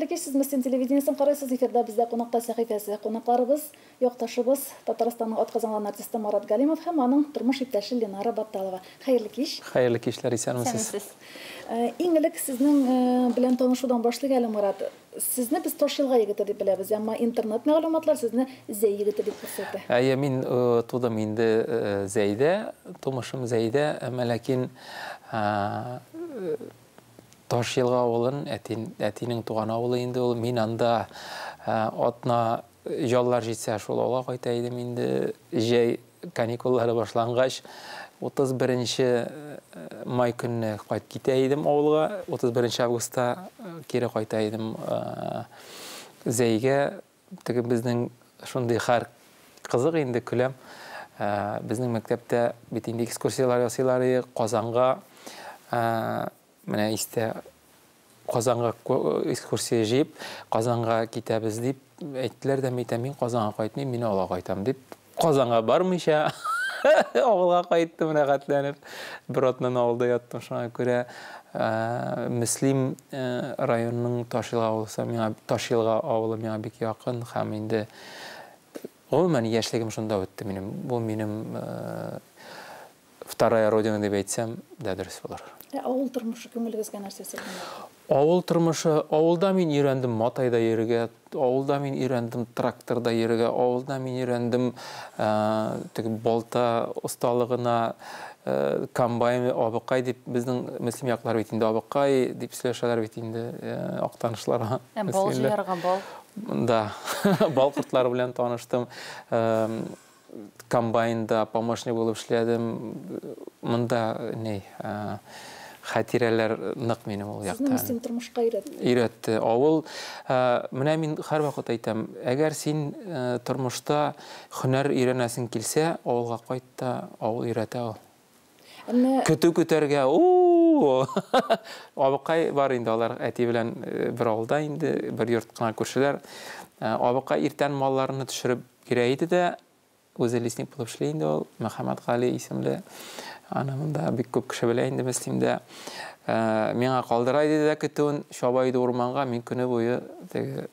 Хәерле кич, сез Мөслим телевидениесен карыйсыз. Эфирда бездә кунакта сәхифәсе. Кунакларыбыз, якташыбыз, Татарстанның атказанган артисты Марат Галимов һәм аның тормыш иптәше Ленара Батталова. Хәерле кич. Хәерле кичләр, исәнмесез. Исәнмесез. Иң элек сезнең белән танышудан башлыйк әле, Марат. Сезне без Ташъелга егете дип беләбез, әмма интернет мәгълүматлар сезне Зәй егете дип күрсәтә. Әйе, мин тудым инде Зәйдә, тумышым Зәйдә, әмма ләкин Ташъелга авылын, әтинең туган авылы инде ул, мин анда атна яллар җитсә шул авылга кайта идем инде, җәй каникуллары башлангач, 31 май көнне кайтып китә идем авылга, 31 августта кире кайта идем Зәйгә. Теге безнең шундый хәр кызык инде, көләм. Безнең мәктәптә бит инде экскурсияләр ясыйлар иде Казанга. Менә истә Казанга экскурсия җыеп, Казанга китәбез дип әйттеләр дә, мин әйтәм, мин Казанга кайтмыйм, мин авылга кайтам дип. Казанга бармыйча авылга кайттым рәхәтләнеп. Бер атнаны авылда яттым, шуңа күрә Мөслим районының Ташъелга авылы миңа Ташъелга авылы миңа бик якын һәм инде гомумән яшьлегем шунда үтте минем. Бу минем вторая родина дип әйтсәм дә дөрес булыр. Ә авыл тормышы күңелегезгә нәрсәсе белән якын? Авыл тормышы, авылда мин өйрәндем матайда йөрергә, авылда мин өйрәндем тракторда йөрергә, авылда мин өйрәндем теге балта осталыгына, комбайн, абыкай дип, безнең Мөслим яклары бит инде абыкай дип сөйләшәләр бит инде Актанышларга. Ә бал җыярга, бал? Да, бал кортлары белән таныштым. Комбайнда помощник булып эшләдем. Монда ни, хатирәләр нык минем ул якта. Сезне Мөслим тормышка өйрәтте. Өйрәтте. Авыл, менә мин һәрвакыт әйтәм, әгәр син тормышта һөнәр өйрәнәсең килсә, авылга кайт та, авыл өйрәтә ул. Әмма Көтү көтәргә, у-у-у! Абыкай бар инде, алар әти белән бер авылда инде, бер йорт кына күршеләр. Абыкай иртән малларны төшереп бирә иде дә, үзе лесник булып эшли инде ул, Мөхәммәтгали исемле. Аны монда бик күп кеше белә инде Мөслимдә. Миңа калдыра иде дә көтүен, чаба иде урманга, мин көне буе теге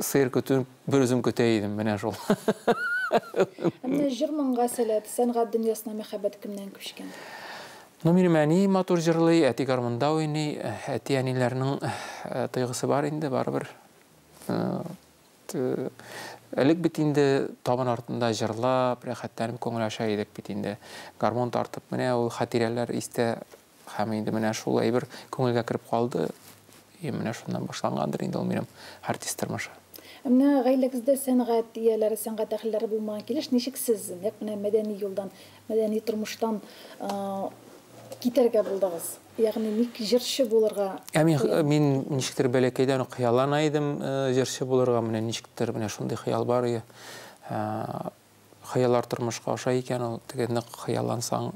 сыер көтүен бер үзем көтә идем, менә шул. Ә менә җыр-моңга сәләт, сәнгать дөньясына мәхәббәт кемнән күчкән? Ну, минем әни матур җырлый, әти гармунда уйный, әти-әниләрнең тойгысы бар инде, барыбер. Элек бит инде табын артында җырлап, рәхәтләнеп күңел ача идек бит инде. Гармун тартып, менә ул хатирәләр истә һәм инде менә шул әйбер күңелгә кереп калды. И менә шуннан башлангандыр инде ул минем артист тормышы. Ә менә гаиләгездә сәнгать ияләре, сәнгать әһелләре булмаган килеш, ничек сез нәкъ менә мәдәни юлдан, мәдәни тормыштан китәргә булдыгыз? Ягъни ник җырчы булырга? Ә мин, мин ничектер бәләкәйдән үк хыяллана идем җырчы булырга. Менә ничектер менә шундый хыял бар иде. Хыяллар тормышка аша икән ул, теге нык хыяллансаң,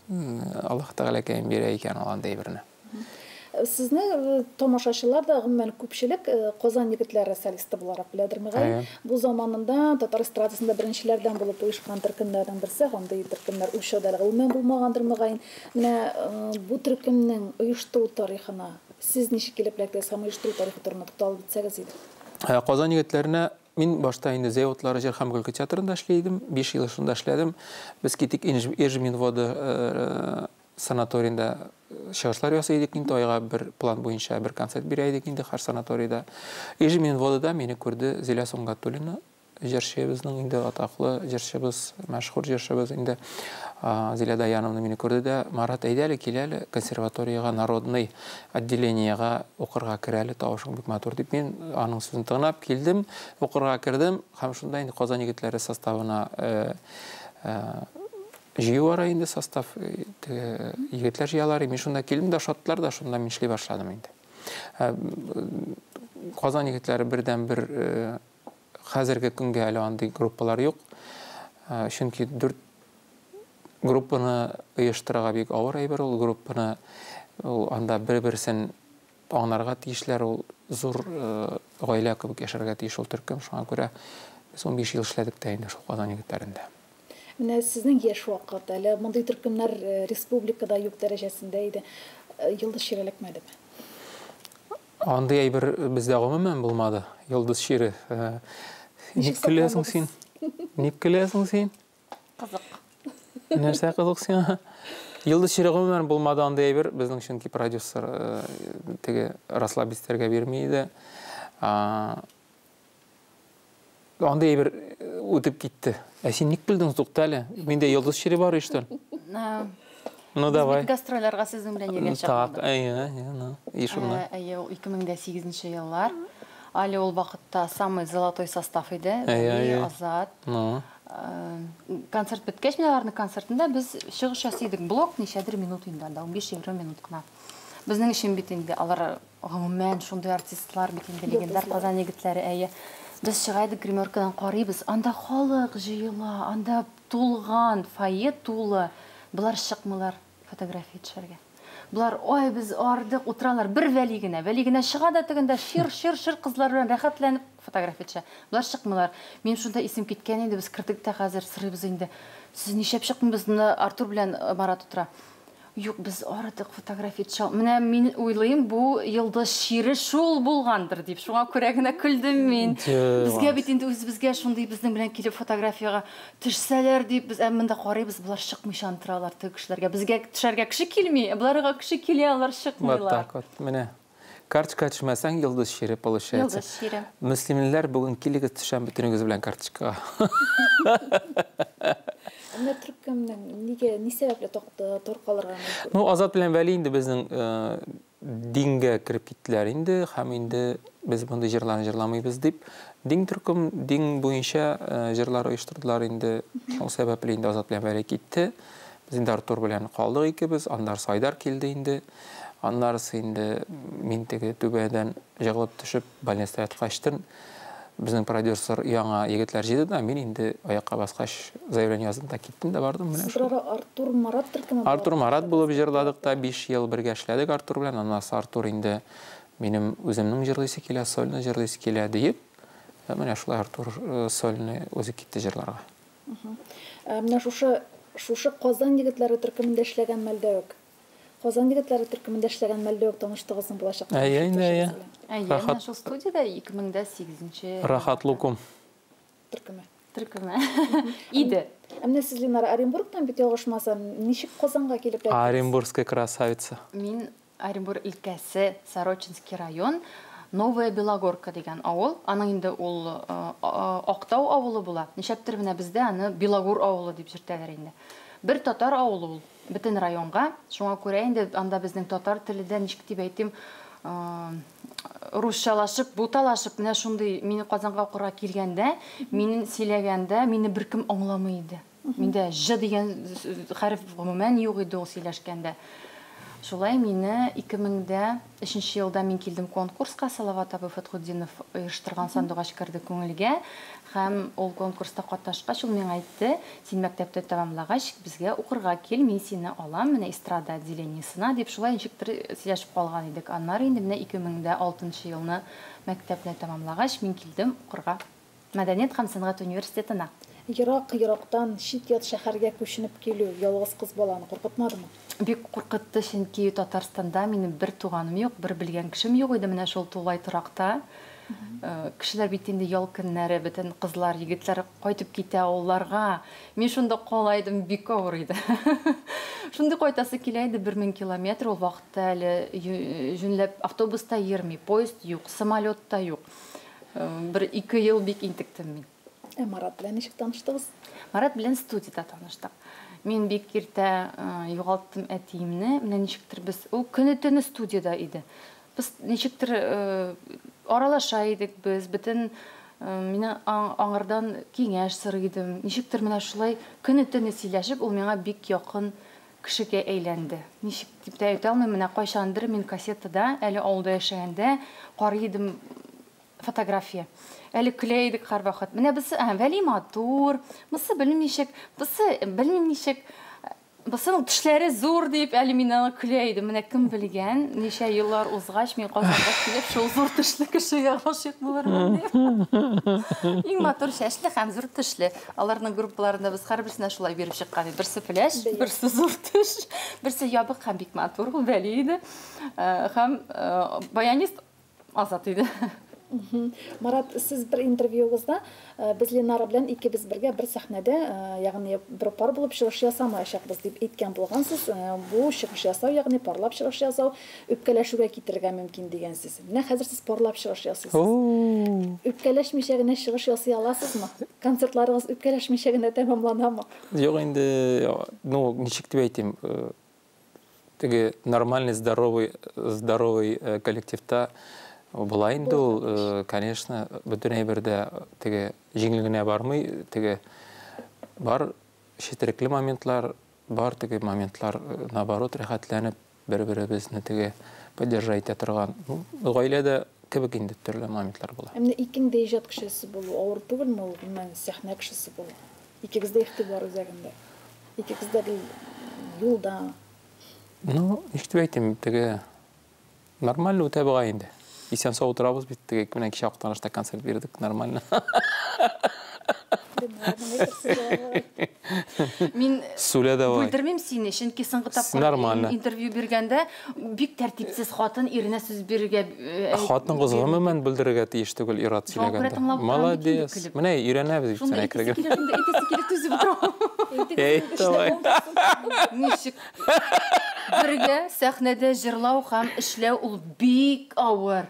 Аллаһ Тәгаләкәем бирә икән ул андый әйберне. Сезне тамашачылар да, гомумән, күпчелек Казан егетләре солисты буларак беләдер, мөгаен. Бу заманында татар эстрадасында беренчеләрдән булып оешкан төркемнәрнең берсе, андый төркемнәр ул чорда әле гомумән булмагандыр, мөгаен. Менә бу төркемнең оештыру тарихына сез ничек килеп эләктегез һәм оештыру тарихы турында тукталып үтсәгез иде. Казан егетләренә мин башта инде Зәй утлары җыр һәм көлке театрында эшли идем. 5 ел шунда эшләдем. Без китик Ижминводы санаториенда чыгышлар ясый идек инде, айга бер план буенча бер концерт бирә идек инде һәр санаторийда. Ижминводыда мине күрде Зилә Сөнгатуллина, җырчыбызның инде атаклы җырчыбыз, мәшһүр җырчыбыз инде. Зилә Даяновна мине күрде дә, Марат, әйдә әле, кил әле консерваториягә, народный отделениегә укырга кер әле, тавышың бик матур дип. Мин аның сүзен тыңлап килдем, укырга кердем һәм шунда инде Казан егетләре составына җыю бара инде состав, теге егетләр җыялар. Мин шунда килдем дә, ошаттылар да, шунда мин эшли башладым инде. Казан егетләре бердән-бер хәзерге көнгә әле андый группалар юк. Чөнки 4 группаны оештырырга бик авыр әйбер ул. Группаны ул анда бер-берсен аңларга тиешләр, ул зур гаилә кебек яшәргә тиеш ул төркем. Шуңа күрә без 15 ел эшләдек тә инде шул Казан егетләрендә. Менә сезнең яшь вакыт, әле мондый төркемнәр республикада юк дәрәҗәсендә иде. Йолдыз чирәләкмәдеме? Андый әйбер бездә гомумән булмады. Йолдыз чире. Ник көләсең син? Ник көләсең син? Кызык. Нәрсә кызык сиңа? Йолдыз чире гомумән булмады андый әйбер. Безнең чөнки продюсер теге расслабиться итәргә бирми иде. Андый әйбер үтеп китте. Ә син ник белдең, тукта әле? Миндә йолдыз чире бар ич, что ли? Ну давай. Без гастрольләргә сезнең белән йөргән чак. Так, әйе, әйе, ну, и шуннан. Әйе, ул 2008 еллар. Әле ул вакытта самый золотой состав иде. Әйе, Азат. Ну. Концерт беткәч, менә аларның концертында без чыгыш ясый идек. Блок ничәдер минут инде анда, 15-20 минут кына. Безнең өчен бит инде алар гомумән шундый артистлар бит инде, легендар Казан егетләре, әйе. Без чыга идек гримеркадан карыйбыз, анда халык җыела, анда тулган, фойе тулы. Болар чыкмыйлар фотография төшәргә. Болар, ой, без ардык, утыралар. Бер Вәли генә. Вәли генә чыга да тегендә шир-шир-шир кызлар белән рәхәтләнеп фотография төшә. Болар чыкмыйлар. Минем шунда исем киткән инде, без кердек тә хәзер сорыйбыз инде. Сез нишләп чыкмыйбыз? Монда Артур белән Марат утыра. Юк, без арыдык, фотография төшә. Менә мин уйлыйм, бу йолдыз чире шул булгандыр дип. Шуңа күрә генә көлдем мин. Безгә бит инде үзебезгә шундый безнең белән килеп фотографиягә төшсәләр дип, без ә монда карыйбыз, болар чыкмыйча торалар теге кешеләргә. Безгә төшәргә кеше килми, ә боларга кеше килә, алар чыкмыйлар. Вот так вот, менә. Карточка төшмәсәң, йолдыз чире получается. Йолдыз чире. Мөслимлеләр, бүген килегез, төшәм бөтенегез белән карточкага. Менә төркемнең нигә, ни сәбәпле таркалырга мөмкин? Ну, Азат белән Вәли инде безнең дингә кереп киттеләр инде, һәм инде без мондый җырларны җырламыйбыз дип, дин төркем, дин буенча җырлар оештырдылар инде. Шул сәбәпле инде Азат белән Вәли китте. Без инде Артур белән калдык икебез, аннары Айдар килде инде. Аннарысы инде мин теге түбәдән җыгылып төшеп больницада яткачтын, безнең продюсер яңа егетләр җыйды да, мин инде аякка баскач заявление яздым да киттем дә бардым менә шул. Сез Артур Марат төркеме булып Артур Марат булып җырладык та, 5 ел бергә эшләдек Артур белән. Аннан соң Артур инде минем үземнең җырлыйсы килә, сольно җырлыйсы килә диеп, менә шулай Артур сольный үзе китте җырларга. Менә шушы Казан егетләре төркемендә эшләгән мәлдә үк. Казан егетләре төркемендә эшләгән мәлдә үк таныштыгызмы булачак? Әйе, инде, әйе. Әйе, менә шул студиядә 2008 Рахат Лукум. Төркеме. Төркеме. Иде. Ә менә сез, Ленара, Оренбургтан бит ялгышмасам, ничек Казанга килеп эләктегез? Оренбургская красавица. Мин Оренбург өлкәсе, Сорочинский район, Новая Белогорка дигән авыл. Аның инде ул Актау авылы була. Нишләптер менә бездә аны Белогор авылы дип йөртәләр инде. Бер татар авылы ул. Бөтен районга. Шуңа күрә инде анда безнең татар теле дә, ничек дип әйтим, русчалашып, буталашып, менә шундый мине Казанга укырга килгәндә, мине сөйләгәндә, мине беркем аңламый иде. Миндә ж дигән хәреф гомумән юк иде ул сөйләшкәндә. Шулай мине 2003 елда мин килдем конкурска, Салават абый Фәтхетдинов оештырган Сандугач керде күңелгә, һәм ул конкурста катнашкач, ул миңа әйтте, син мәктәптә тәмамлагач, безгә укырга кил, мин сине алам, менә эстрада отделениесына дип, шулай ничектер сөйләшеп калган идек. Аннары инде менә 2006 елны мәктәпне тәмамлагач, мин килдем укырга Мәдәният һәм сәнгать университетына. Ерак-ерактан чит-ят шәһәргә күченеп килү ялгыз кыз баланы куркытмадымы? Бик куркытты, чөнки Татарстанда минем бер туганым юк, бер белгән кешем юк иде менә шул тулай торакта. Кешеләр бит инде ял көннәре, бөтен кызлар, егетләр кайтып китә авылларга. Мин шунда кала идем, бик авыр иде. Шундый кайтасы килә иде, 1000 километр, ул вакытта әле җүнләп автобус та йөрми, поезд юк, самолет та юк. Бер ике ел бик интектем мин. Ә Марат белән ничек таныштыгыз? Марат белән студияда таныштык. Мин бик иртә югалттым әтиемне. Менә ничектер без ул көне-төне студияда иде. Без ничектер аралаша идек без, бөтен мине аңардан киңәш сорый идем. Ничектер менә шулай көне-төне сөйләшеп, ул миңа бик якын кешегә әйләнде. Ничек дип тә әйтә алмыйм, менә кайчандыр мин кассетада, әле авылда яшәгәндә карый идем фотография. Әле көлә идек һәрвакыт. Менә без, Вәли матур, бусы белмим ничек, бусы белмим ничек, бусының тешләре зур дип, әле мин аны көлә идем. Менә кем белгән, ничә еллар узгач, мин Казанга килеп, шул зур тешле кешегә гашыйк булырмын дип. Иң матур чәчле һәм зур тешле. Аларның группаларында без һәрберсенә шулай биреп чыккан идек. Берсе пеләш, берсе зур теш, берсе ябык һәм бик матур, ул Вәли иде. Һәм баянист Азат иде. Марат, сез бер интервьюыгызда без Ленара белән икебез бергә бер сәхнәдә, ягъни бер пар булып чыгыш ясамаячакбыз дип әйткән булгансыз. Бу чыгыш ясау, ягъни парлап чыгыш ясау үпкәләшүгә китерергә мөмкин дигәнсез. Менә хәзер сез парлап чыгыш ясыйсыз. Үпкәләшмичә генә чыгыш ясый аласызмы? Концертларыгыз үпкәләшмичә генә тәмамланамы? Юк инде, ну, ничек дип әйтим, теге нормальный, здоровый, здоровый коллективта була инде ул, конечно, бөтен әйбер дә теге җиңел генә бармый, теге бар четерекле моментлар, бар теге моментлар, наоборот, рәхәтләнеп бер-беребезне теге поддержать итә торган. Ну, гаиләдә кебек инде төрле моментлар була. Ә менә икең дә иҗат кешесе булу авыр түгелме ул, гомумән, сәхнә кешесе булу? Икегез дә игътибар үзәгендә. Икегез дә гел юлда. Ну, ничек дип әйтим, теге нормально үтә бугай инде. Исән-сау утырабыз бит, теге менә кичә Актанышта концерт бирдек, нормально. Мин Сүлә давай. Бүлдермим сине, чөнки соңгы тапкыр Нормально. интервью биргәндә бик тәртипсез хатын иренә сүз бирергә э, Хатын-кыз гомумән бүлдерергә тиеш түгел ир-ат Шуңа күрә сөйләгәндә. тыңлап утырам бит инде Молодец. көлеп. Менә өйрәнәбез бит Шунда син әйтәсе әкрен. килә, шунда әйтәсе килә, түзеп утырам. Әйт давай. Ничек бергә сәхнәдә җырлау һәм эшләү ул бик авыр.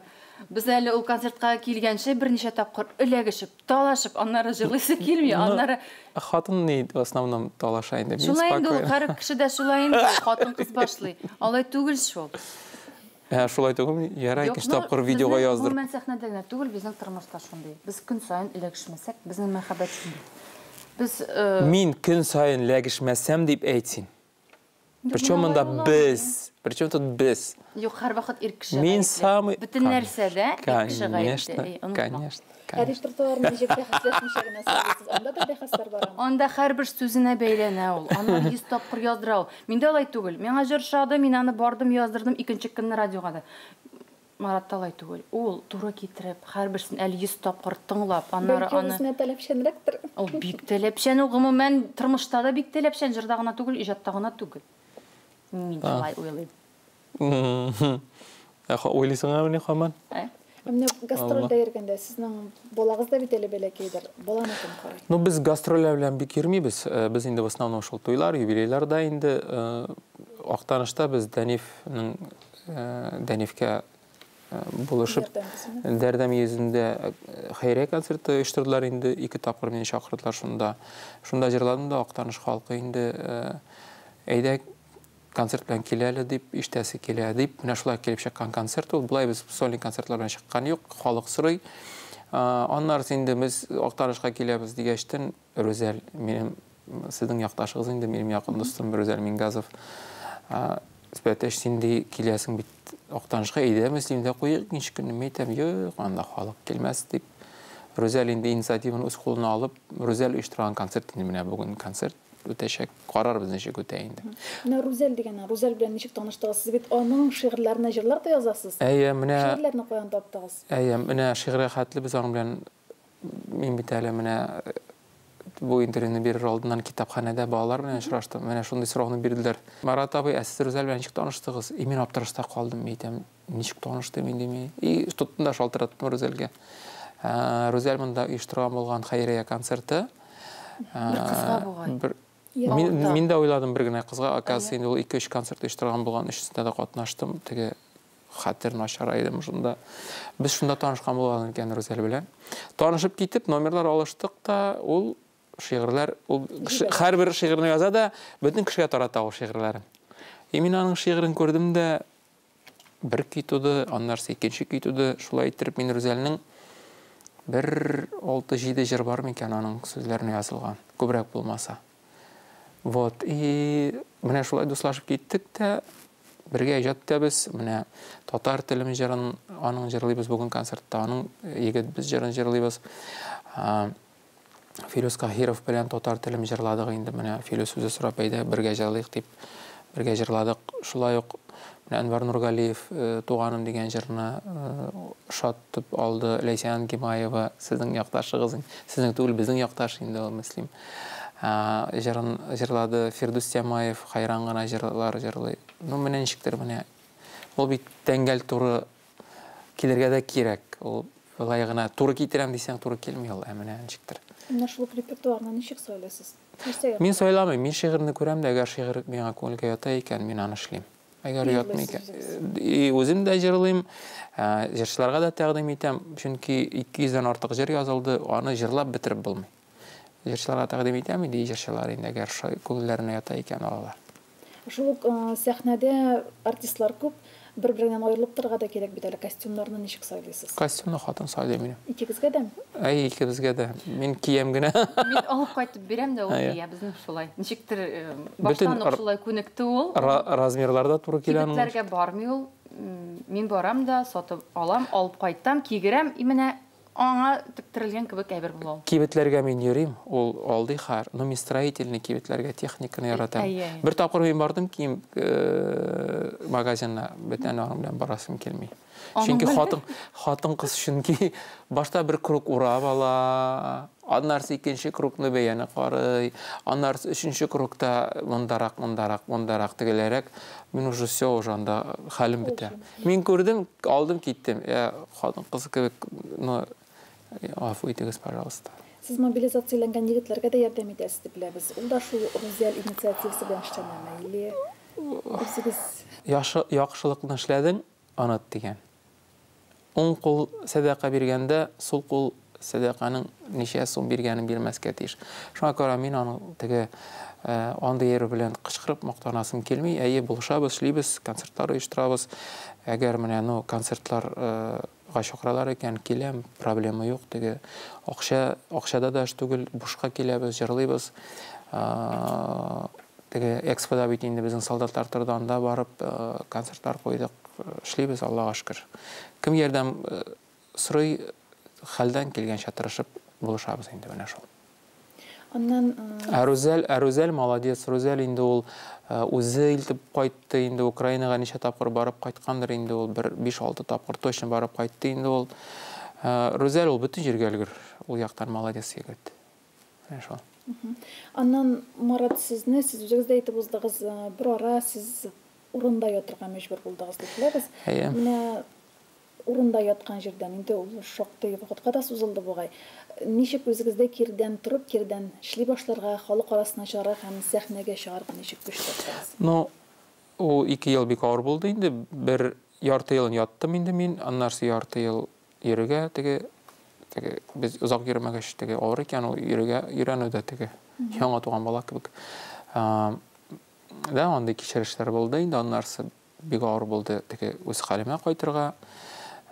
Без әле ул концертка килгәнче берничә тапкыр эләгешеп, талашып, аннары җырлыйсы килми, аннары Хатын ни в основном талаша инде. Мин Шулай инде ул, спокойно. һәр кеше дә шулай инде, хатын-кыз башлый. Алай түгел шул. Ә, шулай түгелме? Ярай, икенче тапкыр видеога яздырып. Гомумән сәхнәдә генә түгел, безнең тормышта шундый. Без көн саен эләгешмәсәк, безнең мәхәббәт шундый. Без Мин көн саен ләгешмәсәм дип әйт син. Причем монда без? Причем тут без? Юк, һәрвакыт ир кеше Мин гаепле. самый Бөтен нәрсәдә ир кеше гаепле. Конечно, Эй, онытма. конечно, Ә конечно. репертуарны ничек бәхәсләшмичә генә сайлыйсыз? Анда да бәхәсләр барамы? Анда һәрбер сүзенә бәйләнә ул. Аннан 100 тапкыр яздыра ул. Миндә алай түгел. Миңа җыр ошады, мин аны бардым, яздырдым, икенче көнне радиога да. Маратта алай түгел. Ул туры китереп, һәрберсен әле 100 тапкыр тыңлап, аннары Бәлки ул аны үзенә таләпчәнрәктер. Ул бик таләпчән, ул гомумән тормышта да бик таләпчән, җырда гына түгел, иҗатта гына түгел. Мин шулай уйлыйм. Ә, уйлыйсың ни һаман? Ә? Менә гастрольдә йөргәндә сезнең балагыз да бит әле бәләкәйдер. Баланы кем карый? Ну, без гастрольләр белән бик йөрмибез. Без инде в основном шул туйлар, юбилейларда инде Актанышта без Дәнифнең Дәнифкә булышып, Дәрдәм йөзендә хәйрия концерты оештырдылар инде, 2 тапкыр мине чакырдылар шунда. Шунда җырладым да, Актаныш халкы инде әйдә концерт белән килә әле дип, иштәсе килә дип, менә шулай килеп чыккан концерт ул. Болай без сольный концертлар белән чыккан юк, халык сорый. Аннары инде без Актанышка киләбез дигәчтен, Рүзәл, минем сезнең якташыгыз инде, минем якын дустым Рүзәл Мингазов. Сәбәтәш, син ди киләсең бит Актанышка, әйдә Мөслимдә куйыйк икенче көнне. Мин әйтәм, юк, анда халык килмәс дип. Рүзәл инде инициативаны үз кулына алып, Рүзәл оештырган концерт инде менә бүген концерт үтәчәк, карарбыз ничек үтә инде. Менә Рүзәл дигән, Рүзәл белән ничек таныштыгыз? Сез бит аның шигырьләренә җырлар да язасыз. Әйе, менә Шигырьләрне каян таптыгыз? Әйе, менә шигырьгә хәтле без аның белән, мин бит әле менә бу интервьюны бирер алдыннан китапханәдә балалар белән очраштым. Менә шундый сорауны бирделәр. Марат абый, ә сез Рүзәл белән ничек таныштыгыз? И мин аптырашта калдым, мин әйтәм, ничек таныштым инде мин? И тоттым да шалтыраттым Рүзәлгә. Рүзәл монда оештырган булган хәйрия концерты. Бер кызга бугай. Бер Яңа мин дә уйладым бер генә кызга, оказывается, инде ул 2-3 концерт оештырган булган, өчесендә дә катнаштым. Теге хәтер начар идем шунда. Без шунда танышкан булган икән Рүзәл белән. Танышып китеп, номерлар алыштык та, ул шигырьләр, ул һәрбер шигырьне яза да, бөтен кешегә тарата ул шигырьләрен. И мин аның шигырен күрдем дә, бер көй туды, аннары икенче көй туды. Шулай иттереп мин Рүзәлнең бер алты-җиде җыр бар микән аның сүзләренә язылган, күбрәк булмаса. Вот, и менә шулай дуслашып киттек тә, бергә иҗат итәбез. Менә татар телем җырын аның җырлыйбыз бүген концертта, аның егет без җырын җырлыйбыз. Филүс Каһиров белән татар телем җырладык инде, менә Филүс үзе сорап әйдә бергә җырлыйк дип бергә җырладык. Шулай ук менә Әнвәр Нургалиев туганым дигән җырны ошатып алды. Ләйсән Гимаева, сезнең якташыгыз, сезнең түгел, безнең якташ инде ул, Мөслим. Җырын җырлады Фирдүс Тямаев, хайран гына җырлар җырлый. Ну, менә ничектер менә. Ул бит тәңгәл туры Килергә дә кирәк. Ул болай гына туры китерәм дисәң, туры килми ул, ә менә ничектер. Менә шул ук репертуарны ничек сайлыйсыз? Нәрсәгә Мин сайламыйм, мин шигырьне күрәм дә, әгәр шигырь миңа күңелгә ята икән, мин аны эшлим. Әгәр ятмый икән, и үзем дә җырлыйм, җырчыларга да тәкъдим итәм, чөнки 200 дән артык җыр язылды, аны җырлап бетереп булмый. Җырчыларга тәкъдим итәм инде, җырчылар инде әгәр күңелләренә ята икән, алалар. Шул ук сәхнәдә артистлар күп, бер-береңнән аерылып торырга да кирәк бит әле. Костюмнарны ничек сайлыйсыз? Костюмны хатын сайлый минем. Икегезгә дәме? Әй, икебезгә дә. Мин киям генә. Мин алып кайтып бирәм дә, ул кия. Безнең шулай. Ничектер баштан ук шулай күнекте ул. Размерлар да туры килә аның. Кибетләргә бармый ул. Мин барам да, сатып алам, алып кайтам, кигерәм. И менә аңа тектерелгән кебек әйбер була ул. Кибетләргә мин йөрим, ул алдый хәр. Но мин строительный кибетләргә техниканы яратам. Бер тапкыр мин бардым кием магазинына, бүтән аның белән барасым килми. Чөнки хатын, хатын-кыз чөнки башта бер круг урап ала, аннары икенче кругны бәяне карый, аннары өченче кругта мондарак, мондарак, мондарак, тегеләрәк. Мин уже все, уже анда хәлем бетә. Мин күрдем, алдым, киттем. Я хатын-кыз кебек, ну, гафу итегез, пожалуйста. Сез мобилизацияләнгән егетләргә дә ярдәм итәсез дип беләбез. Ул да шул Рузәл инициативасы белән эшләнәме или үзегез? Яхшы, яхшылыкны эшләдең, оныт дигән. Уң кул сәдака биргәндә, сул кул сәдаканың ничә сум биргәнен бирмәскә тиеш. Шуңа күрә мин аның теге андый йөрү белән кычкырып мактанасым килми. Әйе, булышабыз, эшлибез, концертлар оештырабыз. Әгәр менә, ну, концертларга чакыралар икән, киләм, проблема юк. Теге акча, акчада да эш түгел, бушка киләбез, җырлыйбыз. Теге экспода бит инде безнең солдатлар торды, анда барып концертлар куйдык, эшлибез, Аллага шөкер. Кем ярдәм сорый, хәлдән килгәнчә тырышып булышабыз инде менә шул. Аннан Ә Рүзәл, ә Рүзәл молодец. Рүзәл инде ул үзе илтеп кайтты инде Украинага ничә тапкыр барып кайткандыр инде ул, бер 5-6 тапкыр точно барып кайтты инде ул. Рүзәл ул бөтен җиргә өлгер. Ул яктан молодец егет. Менә шул. Аннан Марат сезне, сез үзегез дә әйтеп уздыгыз, бер ара сез урында ятырга мәҗбүр булдыгыз дип беләбез. Әйе. Менә урында яткан җирдән инде ул шактый вакытка да сузылды бугай. Ничек үзегездә кирдән торып, кирдән эшли башларга, халык арасына чыгарга һәм сәхнәгә чыгарга ничек көч таптыгыз? Ну, ул 2 ел бик авыр булды инде. Бер ярты елын яттым инде мин, аннары ярты ел йөрергә теге, теге без озак йөрмәгәч теге авыр икән ул йөрергә өйрәнү дә теге яңа туган бала кебек. Да, андый кичерешләр булды инде, аннары бик авыр булды теге үз хәлемә кайтырга.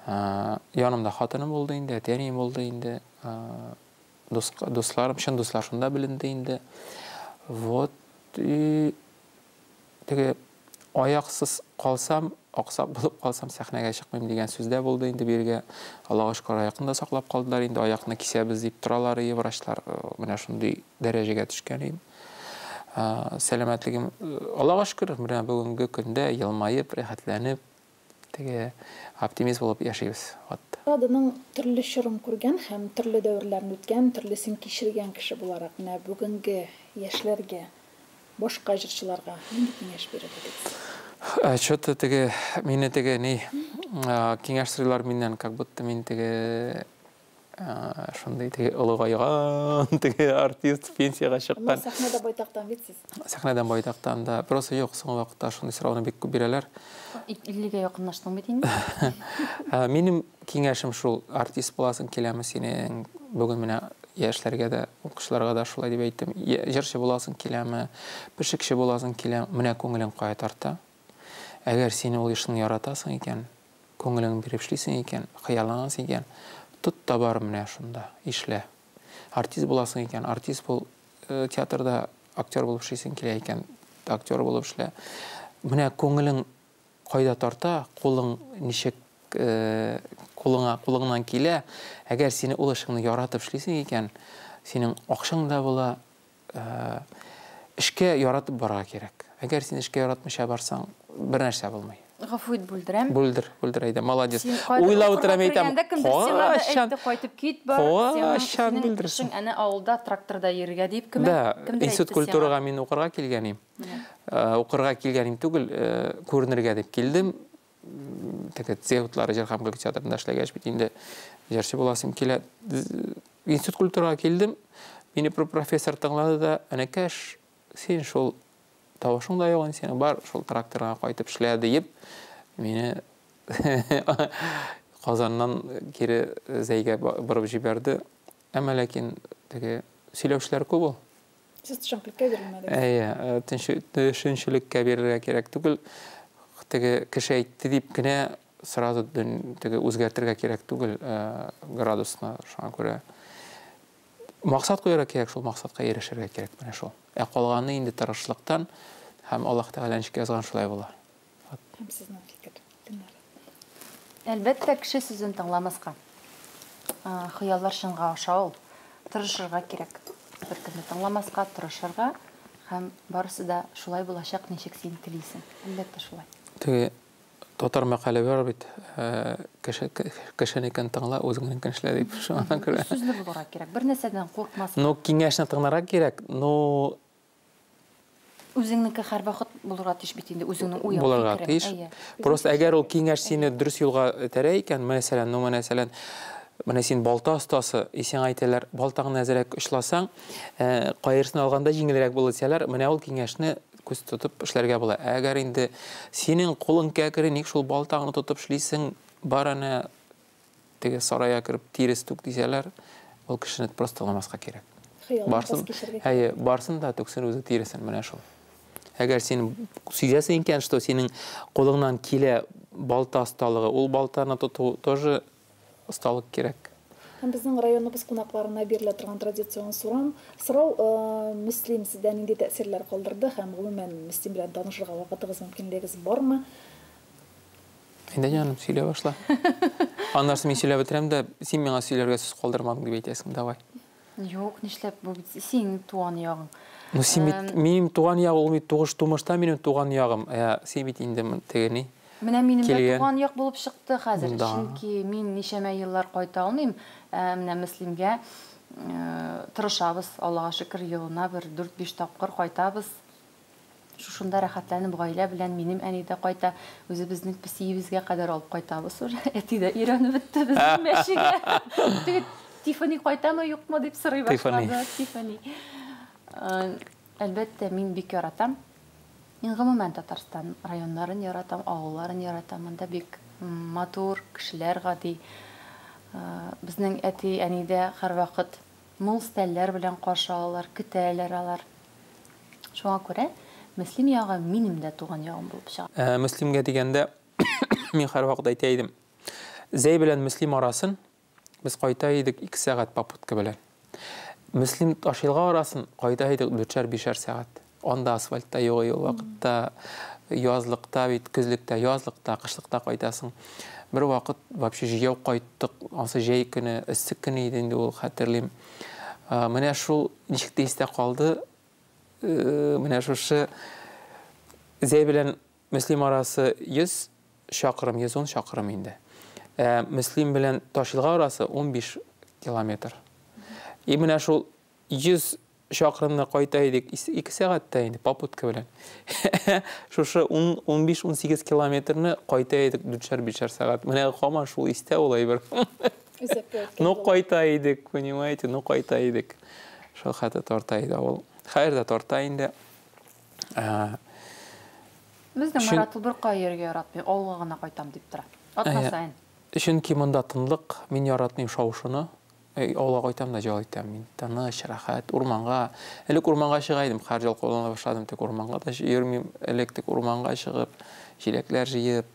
Янымда хатыным булды инде, әти-әнием булды инде. Дусларым, чын дуслар шунда беленде инде. Вот, и теге аяксыз калсам, аксак булып калсам, сәхнәгә чыкмыйм дигән сүздә булды инде биргә. Аллага шөкер, аякны да саклап калдылар инде, аякны кисәбез дип торалар и врачлар. Менә шундый дәрәҗәгә төшкән идем. Сәламәтлегем, Аллага шөкер, менә бүгенге көндә елмаеп, рәхәтләнеп, теге оптимист булып яшибез. Вот. Эстраданың төрле чорын күргән һәм төрле дәверләрен үткән, төрлесен кичергән кеше буларак, менә бүгенге яшьләргә, башка җырчыларга нинди киңәш бирер идегез? Чё-то теге, мине теге ни, киңәш сорыйлар миннән, как будто мин теге шундый теге олыгайган, теге артист пенсиягә чыккан. Сәхнәдә байтактан бит сез. Сәхнәдән байтактан да. Просто юк, соңгы вакытта шундый сорауны бик күп бирәләр. 50-гә якынлаштың бит инде. Минем киңәшем шул, артист буласың киләме синең? Бүген менә яшьләргә дә, укучыларга да шулай дип әйттем. Җырчы буласың киләме, пешекче буласың киләме? Менә күңелең кая тарта. Әгәр син ул эшне яратасың икән, күңелең биреп эшлисең икән, хыялланасың икән, тот та бар менә шунда, ишлә. Артист буласың икән, артист бул, театрда актер булып эшлисең килә икән, актер булып эшлә. Менә күңелең кайда тарта, кулың ничек, кулыңа, кулыңнан килә. Әгәр сине ул эшеңне яратып эшлисең икән, синең акчаң да була, эшкә яратып барырга кирәк. Әгәр син эшкә яратмыйча барсаң, бер нәрсә булмый. Гафу ит, бүлдерәм. Бүлдер, бүлдер әйдә, молодец. Уйлап утырам әйтәм. Кайчан кайтып кит бар, кайчан бүлдерсең? Әнә авылда тракторда йөрергә дип кем? Да, институт культурага мин укырга килгән идем. Укырга килгән идем түгел, күренергә дип килдем. теге Зәй җыр һәм көлке театрында эшләгәч бит инде җырчы буласым килә. Институт культурага килдем. Мине профессор тыңлады да, энекәш, син шул тавышың да юк, синең бар, шул тракторга кайтып эшлә диеп, мине Казаннан кире Зәйгә борып җибәрде. Әмма ләкин теге сөйләүчеләр күп ул. Сез төшенкелеккә бирелмәдегез. Әйе, төшенчелеккә бирергә кирәк түгел. Теге кеше әйтте дип кенә сразу теге үзгәртергә кирәк түгел градусны, шуңа күрә максат куярга кирәк, шул максатка ирешергә кирәк менә шул. Ә калганы инде тырышлыктан һәм Аллаһ Тәгалә ничек язган шулай була. Һәм сезнең фикер, Динара? Әлбәттә, кеше сүзен тыңламаска. Хыяллар чынга аша ул. Тырышырга кирәк. Беркемне тыңламаска, тырышырга һәм барысы да шулай булачак, ничек син телисең. Әлбәттә, шулай. Теге татар мәкале бар бит, кеше кешенекен тыңла, үзеңнекен эшлә дип. Шуңа күрә. Сүзле булырга кирәк. Бер нәрсәдән куркмаска. Ну, киңәшне тыңларга кирәк, но Үзеңнеке һәрвакыт булырга тиеш бит инде, үзеңнең уең, булырга фикерең. тиеш. Әйе. Просто әгәр ул киңәш сине дөрес юлга этәрә икән, мәсәлән, ну, мәсәлән, менә син балта остасы, и сиңа әйтәләр, балтаңны әзрәк очласаң, каерсын алганда җиңелрәк булыр дисәләр, менә ул киңәшне күз тотып эшләргә була. Әгәр инде синең кулың кәкре, ник шул балтаңны тотып эшлисең, бар әнә теге сарайга кереп тирес түк дисәләр, ул кешене просто тыңламаска кирәк. Хыялын Барсын, ваз кичәргә кирәк. әйе, барсын да түксен үзе тиресен, менә шул. Әгәр син сизәсең икән, что синең кулыңнан килә балта осталыгы, ул балтаны тоту тоже осталык кирәк. Һәм безнең районыбыз кунакларына бирелә торган традицион сорам, сорау, Мөслим сездә нинди тәэсирләр калдырды һәм гомумән Мөслим белән танышырга вакытыгыз, мөмкинлегегез бармы? Әйдә, җаным, сөйлә башла. Аннан соң мин сөйләп бетерәм дә, син миңа сөйләргә сүз калдырмадың дип әйтәсең, давай. Юк, нишләп бу бит синең туган ягың. Ну, син бит минем туган ягым, ул бит тугыш тумышта минем туган ягым. Ә син бит инде теге ни? Менә минем дә Килгән. туган як булып чыкты хәзер. Да. Чөнки мин ничәмә еллар кайта алмыйм. Ә менә Мөслимгә тырышабыз, Аллага шөкер, елына бер 4-5 тапкыр кайтабыз. Шушында рәхәтләнеп гаилә белән минем әни дә кайта, үзебезнең песиебезгә кадәр алып кайтабыз уже. Әти дә өйрәнеп бетте безнең мәчегә. Теге Тиффани кайтамы, юкмы дип сорый Тиффани. башлады. Тиффани. Әлбәттә, мин бик яратам. Мин гомумән Татарстан районнарын яратам, авылларын яратам. Монда бик матур кешеләр гади. Безнең әти, әни дә һәрвакыт мул стәлләр белән каршы алалар, көтәләр алар. Шуңа күрә Мөслим ягы минем дә туган ягым булып чыга. Мөслимгә дигәндә мин һәрвакыт әйтә идем. Зәй белән Мөслим арасын без кайта идек 2 сәгать попутка белән. Мөслим Ташилга арасын кайта идек 4-5 сәгать. Анда асфальтта юк ул вакытта, язлыкта бит, көзлектә, язлыкта, кышлыкта кайтасың. Бер вакыт вообще җәяү кайттык, ансы җәй көне, эссе көне иде инде ул, хәтерлим. Менә шул ничек тә истә калды. Менә шушы Зәй белән Мөслим арасы 100 чакрым, 110 чакрым инде. Мөслим белән Ташилга арасы 15 километр. И менә шул 100 чакрымны кайта идек 2 сәгатьтә инде попутка белән. Шушы 15-18 километрны кайта идек 4-5 сәгать. Менә һаман шул истә ул әйбер. Үзәккә үткән Ну булып. кайта идек, понимаете, ну кайта идек. Шул хәтта тарта иде ул. Хәер дә тарта инде. Безнең Марат ул бер кая йөрергә яратмый, авылга гына кайтам дип тора. Атна саен. Чөнки монда тынлык, мин яратмыйм шау-шуны. Авылга кайтам да җал итәм мин. Тыныч, рәхәт, урманга. Элек урманга чыга идем, хәзер җал куллана башладым, тик урманга да йөрмим. Элек тик урманга чыгып, җиләкләр җыеп.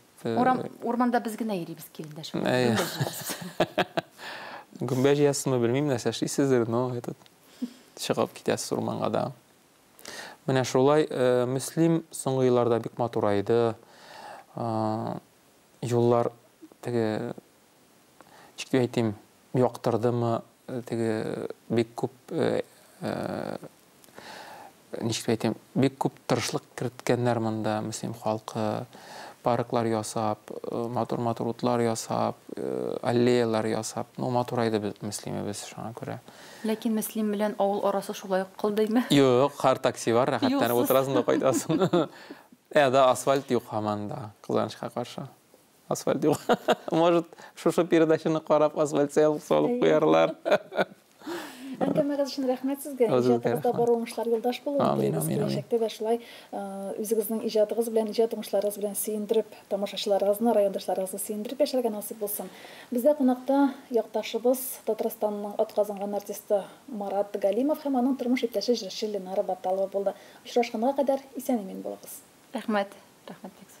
Урманда без генә йөрибез килендә шул. Әйе. Гөмбә җыябыз. Гөмбә җыясызмы, белмим, нәрсә эшлисездер, но этот чыгып китәсез урманга да. Менә шулай, Мөслим соңгы елларда бик матурайды. Юллар теге, ничек дип әйтим, яктырдымы, теге бик күп, ничек дип әйтим, бик күп тырышлык керткәннәр монда Мөслим халкы, парклар ясап, матур-матур утлар ясап, аллеялар ясап, ну матурайды без Мөслимебез шуңа күрә. Ләкин Мөслим белән авыл арасы шулай ук кылдыймы? Юк, һәр такси бар, рәхәтләнеп Юлсыз. утырасың да кайтасың. Да, асфальт юк һаман да, кызганычка каршы. Асфальт юк. Может, шушы передачаны карап, асфальт салып куярлар. Әңгәмәгез өчен рәхмәт сезгә. Иҗатыгызда бар уңышлар юлдаш булуын телибез. Киләчәктә дә шулай үзегезнең иҗатыгыз белән, иҗат уңышларыгыз белән сөендереп, тамашачыларыгызны, райондашларыгызны сөендереп яшәргә насыйп булсын. Бездә кунакта якташыбыз, Татарстанның атказанган артисты Марат Галимов һәм аның тормыш иптәше җырчы Ленара Баталова булды. Очрашканга кадәр исән-имин булыгыз. Рәхмәт. Рәхмәт бик зур.